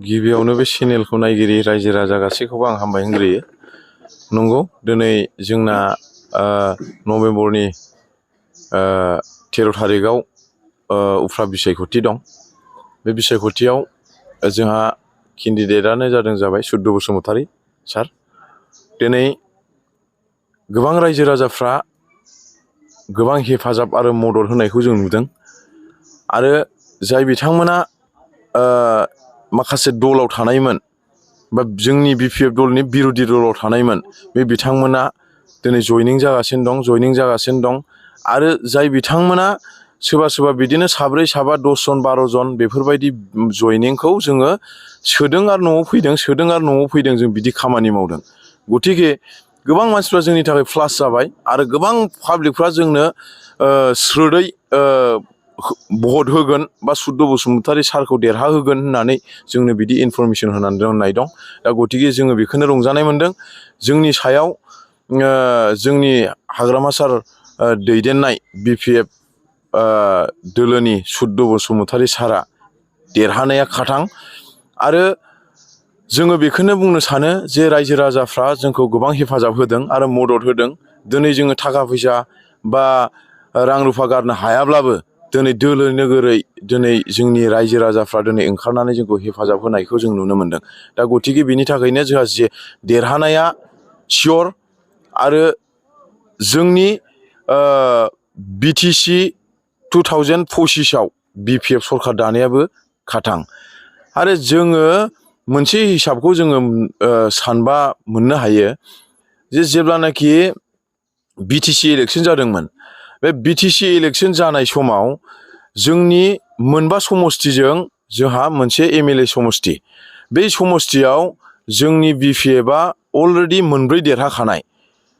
गिबियावनो बे चेनेलखौ नायगिरि रायजो राजा गासैखौबो आं हामबाय होनग्रोयो। नंगौ दिनै जोंना नभेम्बरनि 13 थारिखआव उफ्रा बिसायख'थि दं। बे बिसायख'थियाव जोंहा केन्डिडेटआनो जाबाय सुद्ध बसुमतारी सार। दिनै गोबां रायजो राजाफ्रा गोबां हेफाजाब आरो मदद होनायखौ जों नुदों आरो जाय बिथांमोना माखासे दलाव थानायमोन बा जोंनि BPF दलनि बिरोधि दलाव थानायमोन बे बिथांमोना दिनै जयनिं जागासिनो दं आरो जाय बिथांमोना सोरबा बिदिनो साब्रै साबा 10 जन 12 जन बेफोरबायदि जयनिंखौ जोङो सोदों आरो न'आव फैदों जों बिदि खामानि मावदों। गतिके गोबां मानसिफ्रा जोंनि थाखाय प्लास जाबाय आरो गोबां पाब्लिकफ्रा जोंनो स्रोदै भट होगोन बा सुद्ध बसुमतारी सारखौ देरहाहोगोन होननानै जोंनो बिदि इनफरमेसन होनानै दोननाय दं। दा गतिके जोङो बेखौनो रंजानाय मोनदों। जोंनि सायाव जोंनि हाग्रामा सार दैदेननाय BPF दोलोनि सुद्ध बसुमतारी सारा देरहानाया खाथां आरो जोङो बेखौनो बुंनो सानो जे रायजो राजाफ्रा जोंखौ गोबां हेफाजाब होदों आरो मदद होदों। दिनै जोङो थाखा फैसा बा रां रुफा गारनो हायाब्लाबो दिनै दोलो नोगोरै दिनै जोंनि रायजो राजाफ्रा दिनै ओंखारनानै जोंखौ हेफाजाब होनायखौ जों नुनो मोनदों। दा गतिके बेनि थाखायनो जोंहा जे देरहानाया सियर आरो जोंनि BTC 2025आव BPF सरखार दानायाबो खाथां आरो जोङो मोनसे हिसाबखौ जोङो सानबा मोननो हायो जे जेब्लानाखि BTC इलेक्सन जादोंमोन बे BTC इलेक्सन जानाय समाव जोंनि मोनबा समस्तिजों जोंहा मोनसे MLA समस्ति बे समस्तियाव जोंनि BPFआ अलरेडि मोनब्रै देरहाखानाय।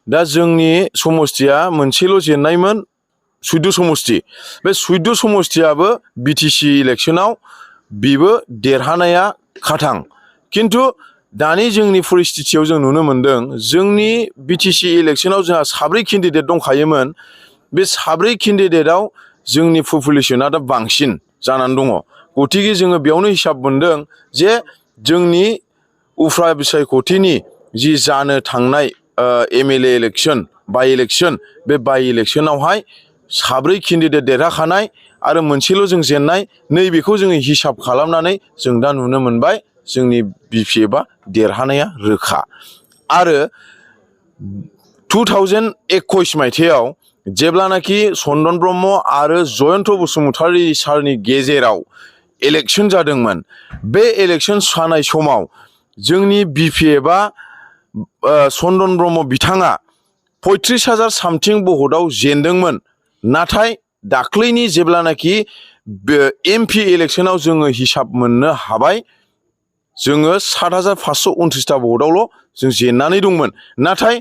दा जोंनि समस्तिया मोनसेल' जेननायमोन सुद्ध समस्ति। बे सुद्ध समस्तियाबो BTC इलेक्सनाव बेबो देरहानाया खाथां। खिन्थु दानि जोंनि परिस्थितियाव जों नुनो मोनदों जोंनि BTC इलेक्सनाव जोंहा 3 केन्डिडेट दंखायोमोन। बे 3 केन्डिडेटआव जोंनि पपुलेसना दा बांसिन जानानै दङ। गतिके जोङो बेयावनो हिसाब मोनदों जे जोंनि उफ्रा बिसायख'थिनि जि जानो थांनाय MLA इलेक्सन बाइ इलेक्सन बे बाइ इलेक्सनावहाय 3 केन्डिडेट देरहाखानाय आरो मोनसेल' जों जेननाय नैबेखौ जोङो हिसाब खालामनानै जों दा नुनो मोनबाय जोंनि BPFआ देरहानाया रोखा। आरो 2021 मायथाइयाव जेब्लानाखि चन्दन ब्रह्म आरो जयन्त बसुमतारी सारनि गेजेराव इलेक्सन जादोंमोन बे इलेक्सन जानाय समाव जोंनि BPFआ चन्दन ब्रह्म बिथाङा 35,000 सामथिं भटआव जेनदोंमोन। नाथाय दाख्लैनि जेब्लानाखि MP इलेक्सनाव जोङो हिसाब मोननो हाबाय जोङो 7,529 भटआवल' जों जेननानै दंमोन। नाथाय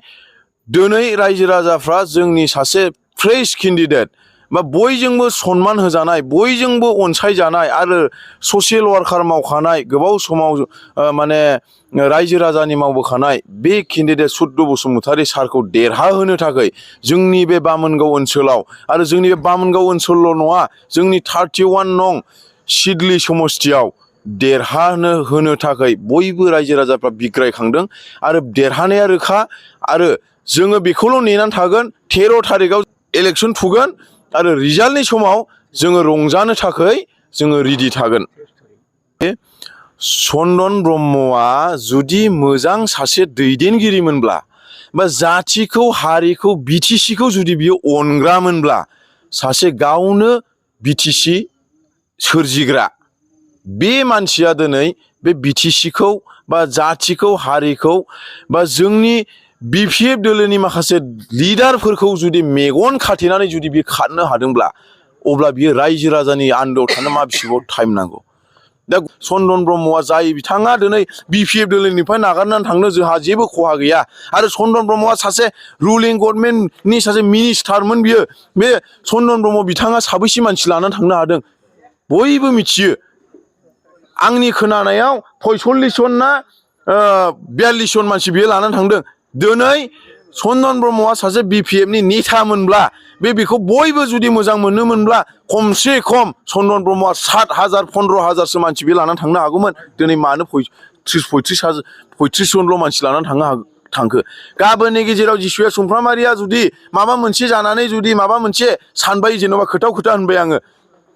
दिनै रायजो राजाफ्रा जोंनि सासे फ्रेश केन्डिडेट बा बयजोंबो सनमान होजानाय बयजोंबो अनसायजानाय आरो ससियेल वार्कार मावखानाय गोबाव समाव माने रायजो राजानि मावबोखानाय बे केन्डिडेट सुद्ध बसुमतारी सारखौ देरहाहोनो थाखाय जोंनि बे बामोनगाव ओनसोलाव आरो जोंनि बे बामोनगाव ओनसोलल' नङा जोंनि 31 नं सिडली समस्तियाव होनो थाखाय बयबो रायजो राजाफ्रा बिग्रायखांदों आरो देरहानाया रोखा। आरो जोङो बेखौल' नेनानै थागोन 13 थारिखआव इलेक्सन फुगोन आरो रिजाल्टनि समाव जोङो रंजानो थाखाय जोङो रेडि थागोन। चन्दन ब्रह्मआ जुदि मोजां सासे दैदेनगिरिमोनब्ला बा जाथिखौ हारिखौ BTCखौ जुदि बियो अनग्रामोनब्ला सासे गावनो BTC सोरजिग्रा बे मानसिया दिनै बे BTCखौ बा जाथिखौ हारिखौ बा जोंनि BPF दोलोनि माखासे लिडारफोरखौ जुदि मेगन खाथेनानै जुदि बियो खारनो हादोंब्ला अब्ला बियो रायजो राजानि आन्दोआव थानो मा बिसिबां टाइम नांगौ। दा चन्दन ब्रह्मआ जाय बिथाङा दिनै BPF दोलोनिफ्राय नागारनानै थांनो जोंहा जेबो खहा गैया आरो चन्दन ब्रह्मआ सासे रुलिं गभर्नमेन्टनि सासे मिनिस्टारमोन बियो। बे चन्दन ब्रह्म बिथाङा साबैसे मानसि लानानै थांनो हादों बयबो मिथियो। आंनि खोनानायाव 45 जन ना 42 जन मानसि बियो लानानै थांदों। दिनै चन्दन ब्रह्मआ सासे BPFनि नेतामोनब्ला बेखौ बयबो जुदि मोजां मोनोमोनब्ला खमसे खम चन्दन ब्रह्मआ 7,000 15,000सो मानसि बे लानानै थांनो हागौमोन। दिनै मानो 35 जनल' मानसि लानानै थांखो। गाबोननि गेजेराव जिसुआ सुमफ्रामारिया जुदि माबा मोनसे जानानै जुदि माबा मोनसे सानबाय जेनेबा खोथा होनबाय आङो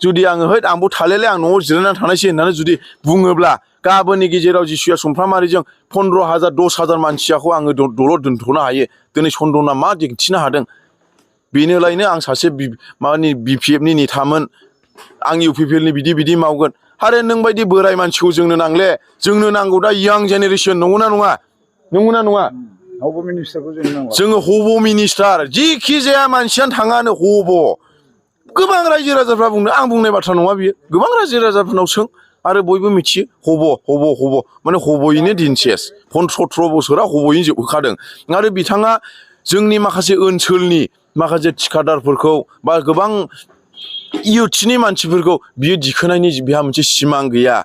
जुदि आङो हैद आंबो थालेले आं न'आव जिरायनानै थानायसै होननानै जुदि बुङोब्ला गाबोननि गेजेराव जिसुआ सुमफ्रामारिजों 15,000 10,000 मानसियाखौ आङो दलद दोनथ'नो हायो। दिनै चन्दना मा दिन्थिनो हादों बेनोलायनो आं सासे माबानि BPFनि नेतामोन आं UPPLनि बिदि मावगोन। आरो नों बायदि बोराय मानसिखौ जोंनो नांले जोंनो नांगौ दा यां जेनेरेसन नंगौना नङा जोङो हब' मिनिस्टार जिखि जाया मानसियानो थाङानो हब' गोबां रायजो राजाफ्रा बुंदों आं बुंनाय बाथ्रा नङा बियो गोबां रायजो राजाफोरनाव सों आरो बयबो मिथियो हब' माने हब'यैनो दिन सेस 17 बोसोरा हब'यैनो जोबखादों। आरो बिथाङा जोंनि माखासे ओनसोलनि माखासे थिखादारफोरखौ बा गोबां इउथ्सनि मानसिफोरखौ बियो दिखोनायनि बिहा मोनसे सिमां गैया।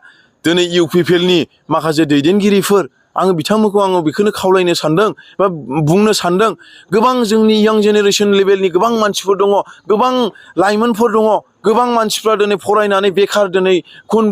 दिनै UPPLनि माखासे दैदेनगिरिफोर आङो बिथांमोनखौ आङो बेखौनो खावलायनो सानदों बा बुंनो सानदों गोबां जोंनि यां जेनेरेसन लेभेलनि गोबां मानसिफोर दङ गोबां लाइमोनफोर दङ गोबां मानसिफ्रा दिनै फरायनानै बेखार दिनै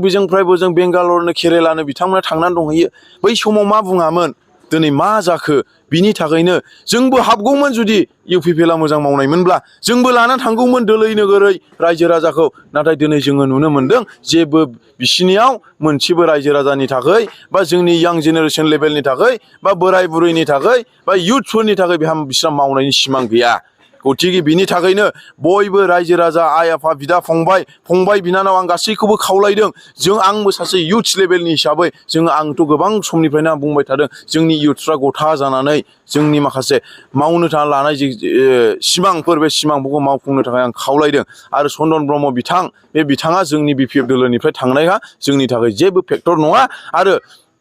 बिजोंफ्राय बोजों बेंगालरनो केरेलानो बिथांमोना थांनानै दंहैयो। बै समाव मा बुङामोन दिनै मा जाखो बिनि थाखायनो जोंबो हाबगौमोन जुदि UPPLआ मोजां मावनायमोनब्ला जोंबो लानानै थांगौमोन दोलै नोगोरै रायजो राजाखौ। नाथाय दिनै जोङो नुनो मोनदों जेबो बिसिनियाव मोनसेबो रायजो राजानि थाखाय बा जोंनि यां जेनेरेसन लेभेलनि थाखाय बा बोराय बुरैनि थाखाय बा इउथफोरनि थाखाय बिस्रा मावनायनि सिमां गैया। गथिखे बिनि थाखायनो बयबो रायजो राजा आइ आफा बिदा फंबाय बिनानाव आं गासैखौबो खावलायदों आंबो सासे इउथ्स लेभेलनि हिसाबै आंथ' गोबां समनिफ्रायनो आं बुंबाय थादों जोंनि इउथ्सफ्रा गथा जानानै जोंनि माखासे मावनो लानाय जे सिमांफोर बे सिमांफोरखौ मावफुंनो थाखाय आं खावलायदों। आरो चन्दन ब्रह्म बिथाङा जोंनि BPF दोलोनिफ्राय थांनाया जोंनि थाखाय जेबो फेक्टर नङा। आरो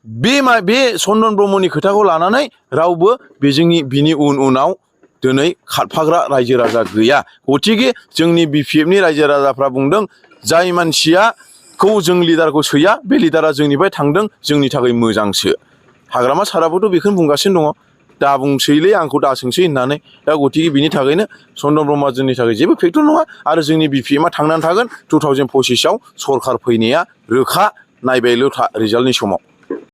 बे चन्दन ब्रह्मनि खोथाखौ लानानै रावबो बिनि उनाव दिनै खारफाग्रा रायजो राजा गैया। गथिखे जोंनि BPFनि रायजो राजाफ्रा बुंदों जाय मानसियाखौ जों लिडारखौ सैया बे लिडारा जोंनिफ्राय थांदों जोंनि थाखाय मोजांसो। हाग्रामा साराबोथ' बेखौनो बुंगासिनो दङ दा बुंसैलै आंखौ दा सोंसै होननानै। दा गथिखे बिनि थाखायनो चन्दन ब्रह्मआ जोंनि थाखाय जेबो फेक्टर नङा। आरो जोंनि BPMआ थांनानै थागोन 2025आव सरखार फैनाया रोखा नायबायल' था रिजाल्टनि समाव।